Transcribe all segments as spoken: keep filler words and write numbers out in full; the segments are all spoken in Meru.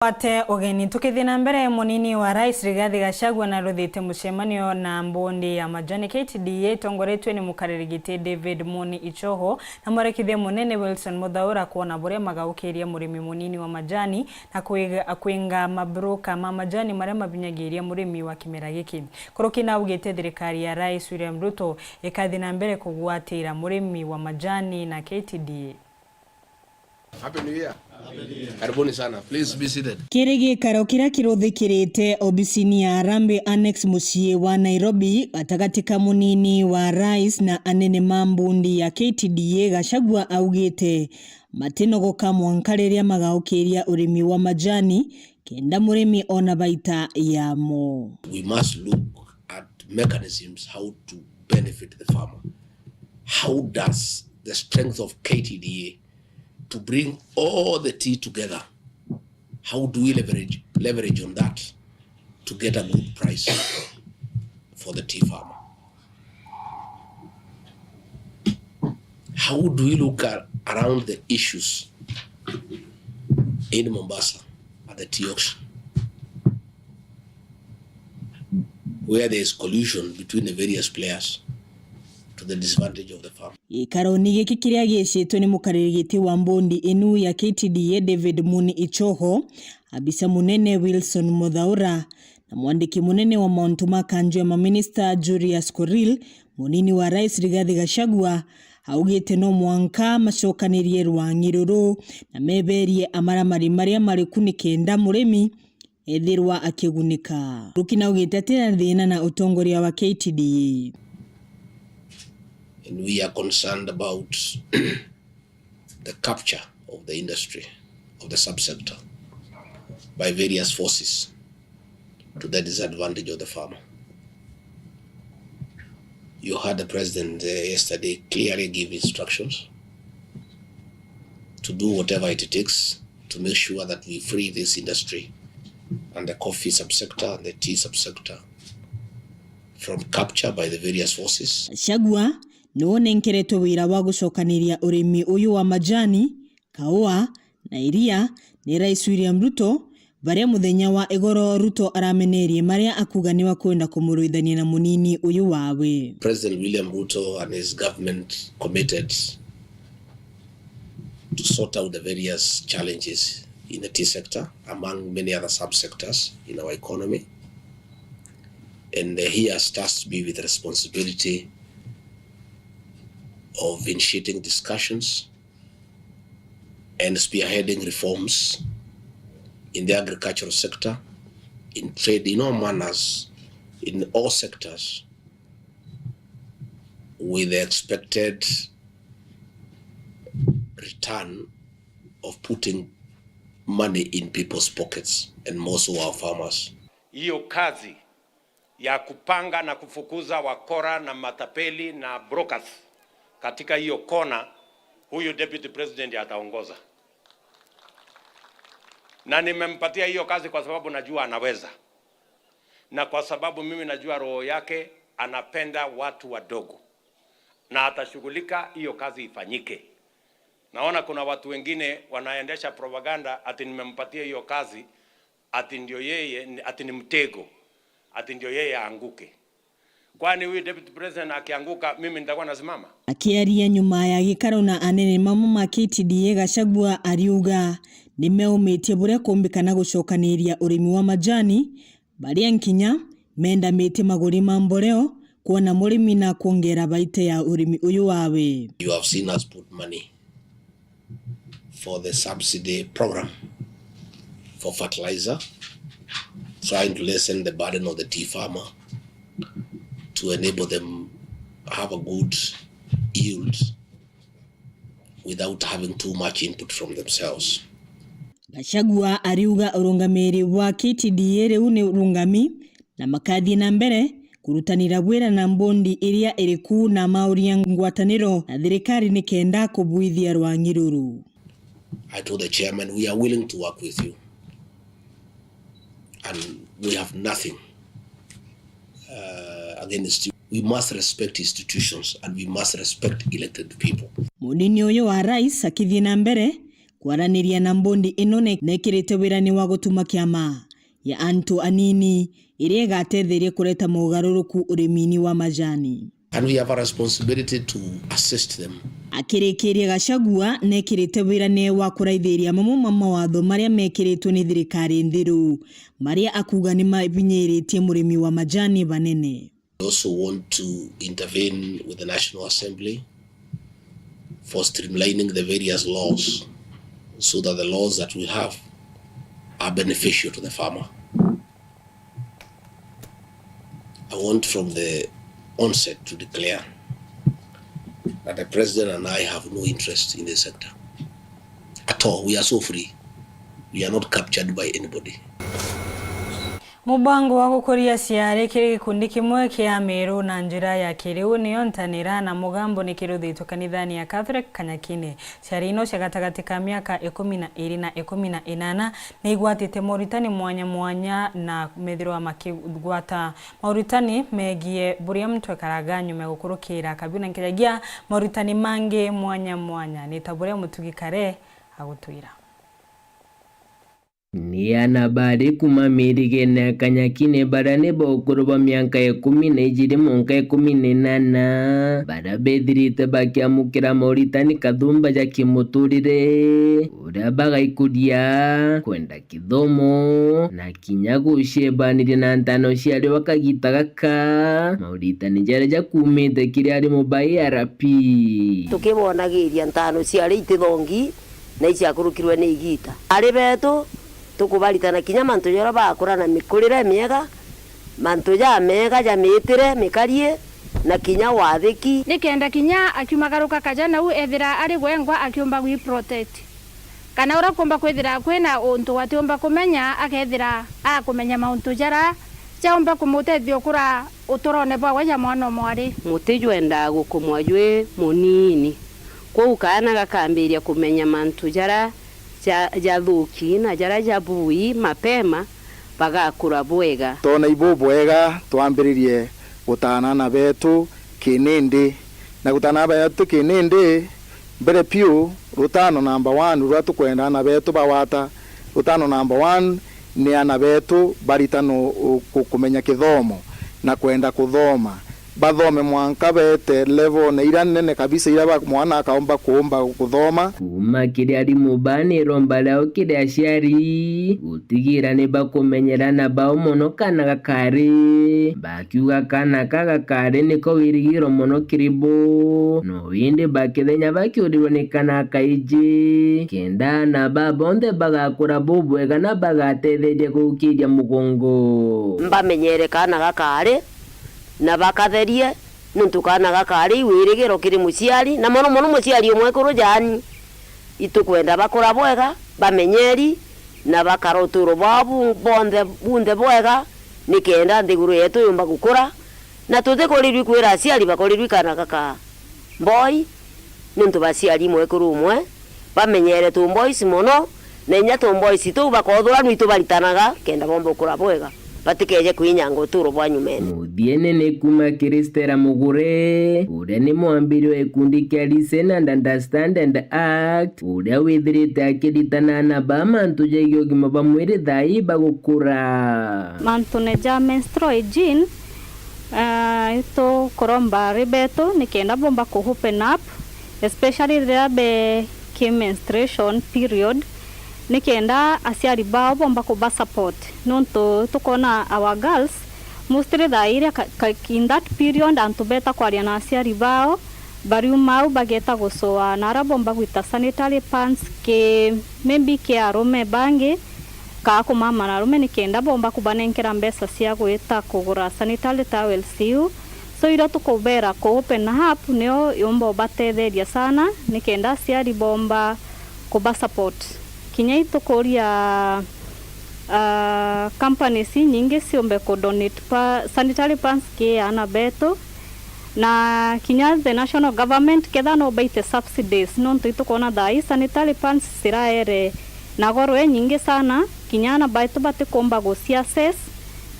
Wate ugeni. Tukithii na mbere, munini wa rais Rigathi Gachagua naruthite mucemanio na mbondi ya majani K T D A itongoretue ni mukariri giti David Muni Ichoho na mwarikithia munene Wilson Muthaura kwona buria magaukiria murimi munini wa majani na kwiga-, kwinga mabroka ma majani maria mabinyagiria murimi wa kimera giki. Kuruki naugite thirikari ya Rais William Ruto ikathi na mbere kugwatira murimi wa majani na K T D A. Happy New Year. Karibuni sana. Please be seated. Kiri gikaro kiria kiruthikirite obisini ya Harambee Annex mucii wa Nairobi, gatagati ka munini wa rais na anene ma mbundi ya K T D A, Gachagua augite matinogoka mwanka riria magaukiria urimi wa majani, kenda murimi ona baita yamo. We must look at mechanisms how to benefit the farmer. How does the strength of K T D A to bring all the tea together, how do we leverage, leverage on that to get a good price for the tea farmer? How do we look at, around the issues in Mombasa at the tea auction, where there is collusion between the various players to the disadvantage of the farm? Gikaroni giki kiria giecitwe ni mukariri giti wa mbondi inu ya K T D A David Muni Ichoho, abisa munene Wilson Muthaura na mwandiki munene wa mauntu ma kanju ya maminista Julius Korir, munini wa rais Rigathi Gachagua augite no mwanka macokanirie rwang'i ruru na meberie amaramari maria mari ku ni kenda murimi ethirwa akigunika. Ruki naugite atina thina na utongoria wa K T D A. And we are concerned about the capture of the industry, of the subsector, by various forces to the disadvantage of the farmer. You heard the president, uh, yesterday clearly give instructions to do whatever it takes to make sure that we free this industry and the coffee subsector and the tea subsector from capture by the various forces. Gachagua niwe unenkeretwe wira wa gucokaniria urimi uyu wa majani, kaua na iria ni Rais William Ruto, baria muthenya wa igoro Ruto aramenerie maria akuga niwe akwenda kumuruithania na munini uyu wawe. President William Ruto and his government committed to sort out the various challenges in the tea sector, among many other subsectors in our economy. And, uh, he has tasked me with the responsibility of initiating discussions and spearheading reforms in the agricultural sector, in trade, in all manners, in all sectors, with the expected return of putting money in people's pockets, and more so our farmers. Hiyo kazi ya kupanga na kufukuza wakora na matapeli na brokers katika hiyo kona, huyu deputy president ataongoza. Na nimempatia hiyo kazi kwa sababu najua anaweza. Na kwa sababu mimi najua roho yake, anapenda watu wadogo. Na atashughulika hiyo kazi ifanyike. Naona kuna watu wengine wanaendesha propaganda ati nimempatia hiyo kazi, ati ndio yeye, ati ni mtego, ati ndio yeye aanguke. Kwani huyu deputy president akianguka, mimi nitakuwa nasimama? Akiaria nyuma ya gikaro na anene mamwe ma K T D A, Gachagua ariuga nimeumitie buria kumbikana gucokaniria urimi wa majani, baria nkinya mendamitie maguri ma mboreo kwona murimi na kwongera baita ya urimi uyu wawe. You have seen us put money for the subsidy program for fertilizer, trying to lessen the burden of the tea farmer to enable them have a good yield without having too much input from themselves. Gachagua ariuga urungamiri bwa K T D A riu ni urungami na makathii na mbere kurutanira bwira na mbondi iria iri ku na mauria ngwataniro na thirikari nikenda kubuithia rwang'i ruru. I told the chairman, we are willing to work with you and we have nothing, uh, against you. We must respect institutions and we must respect elected people. Munini uyu wa rais akithii na mbere Kwaraniria na mbondi ino ne-, nekirite wirani wa gutuma kiama ya antu anini iria igatetheria kureta mogaruruku urimini wa majani. And we have a responsibility to assist them. Akirikiria, Gachagua nekirite wirani wa kuraithiria mamwe ma mawatho maria mekiritwe ni thirikari nthiru, maria akuuga ni mavinyiritie murimi wa majani banene. We also want to intervene with the National Assembly for streamlining the various laws so that the laws that we have are beneficial to the farmer. I want from the onset to declare that the president and I have no interest in this sector at all. We are so free. We are not captured by anybody. Mubango wa gukuria aciari kiri gikundi kimwe kia Ameru na njira ya kiriu niyo ntanira na mugambo ni kiruthitwe kanithani ya Catholic Kanyakine. Ciari ino cia gatagati ka miaka ikumi na iri na ikumi na inana ni igwatite moritani mwanya mwanya na methirwa makigwata moritani megie buria muntu ekaraga nyuma ya gukurukira kabiu na nkinyagia moritani mangi mwanya mwanya, ni ta buria mutugi kare agutwira. Ni ana bari kuma mirigene ya Kanyakine baria ni ba ukuru bwa mianka ikumi na ijiri mwanka ikumi na inana, baria bethirite bakiamukira moritani kathumba ja kimuturire, uria bagaikuria, kwenda kithomo, na kinya guciebaniria na ntano ciario. Kagita gaka, moritani jaria jakumite kiri arimu ba A R P. Tukibonagiria ntano ciario itithongi, na iciakurukirwe ni igita. Ari betu, tukubaritana kinya mantu jaria bagakura na mikurire miega, mantu jamega ja miitire, mikarie, na kinya wathiki. Nikenda kinya akiumagaruka kaja nau ethira ari gwengwa akiumba gwi protect. Kana uria kuumba kwithira kwina untu atiumba kumenya, akethira akumenya mauntu jaria jaumba kumutethia ukura uturone bwawe ja mwana o mwari. Muti jwendaa gukumwa jwi munini, kwou kaana gakambiria kumenya mantu jaria ja-, jathuki na jaria jabui mapema, bagakura bwega. Twona ibubwega twambiririe gutaana ana betu kinindi, na gutaana ana betu kinindi, mbere piu, rutano number one ruria tukwenda ana betu bagwata, rutano number one ni ana betu baritanwe u-, ku-, kumenya kithomo na kwenda kuthoma. Bathome mwanka beete level-one iria nene kabisa iria ba-, mwana akaumba kuumba kuthoma. Kuuma kiri arimu baa ni iromba riao kiri aciari gutigira ni bakumenyera ana bao mono kana gakari. Bakiuga kana ka gakari niko wirigiro mono kiri bo, no indi bakithenya bakiurirwa ni kana kaiji, kenda ana baa bonthe bagakura bubwega na bagatetheria gukiria mugongo. Mbamenyere kana gakari na bakatherie, nontu kana gakari i wirigiro kiri muciari, na mono mono muciari umwekuru jaani. Itukwenda bakura bwega, bamenyeri, na bakara uturo bwao bu-, bonthe, bunthe bwega, nikenda nthiguru yetu yumba gukura, na tutikurirwi kwira aciari bakorirwi kana gaka mboi, nontu baciari mwekuru umwe, bamenyere tu boys mono, na inya tu boys tuu bakothuranwa itubaritanaga, kenda bomba ukura bwega, batikeje kwinyanga uturo bwa nyumene. Muthiene ni kuma kiri Stella Mugure, uria ni mwambiri wa gikundi kia Listen and Understand and Act, uria withirite akiritana na ba mantu jegii ugima bwa mwiri thaa ii bagukura. Mantune ja menstrual hygiene, ah, itukuromba ari betu nikenda bomba ku open up, especially riria be ki menstruation period, nikenda aciari bao bomba kuba support, nontu tukona our girls mostly thaa iria ka, ka, in that period antu beta kwaria na aciari bao, bariuma au bageta gucua na aria bomba gwita sanitary pads ki maybe ki arume bangi, kaa kumama na arume nikenda bomba kubanenkera mbeca cia gwita kugura sanitary towels iu. So iria tukubera ku open up nio yumba ubatetheria sana, nikenda aciari bomba kuba support. Kinya itukuria, ah, companies inyingi ciumbe ku donate pa, sanitary pads ki aana betu, na kinya the national government ketha no baite subsidies, nontu itukwona thaa ii sanitary pads ciraere na goro inyingi sana, kinya aana betu batikumba guci access.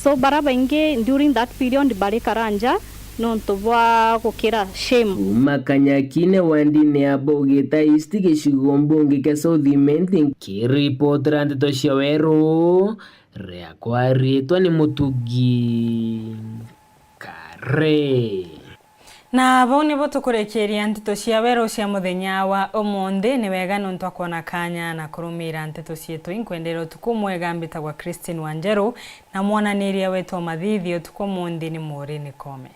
So, bara baingi during that period barikara nja, nontu bwa gukira shame. Kuuma Kanyakine wandine ya Bogita East gicigo mbunge kia South Imenti, kiripotera nteto cia Weru, riakwa riitwa ni Mutugi Kare. Na bau nibo tukurikiria nteto cia Weru cia muthenya wa umunthi. Ni wega nontu akwona kanya na kurumira nteto cietu. Inkwendera utuku mwega, mbitagwa Christine Wanjeru, na mwananiria wetu wa mathithi utuku umunthi ni Maureen Kome.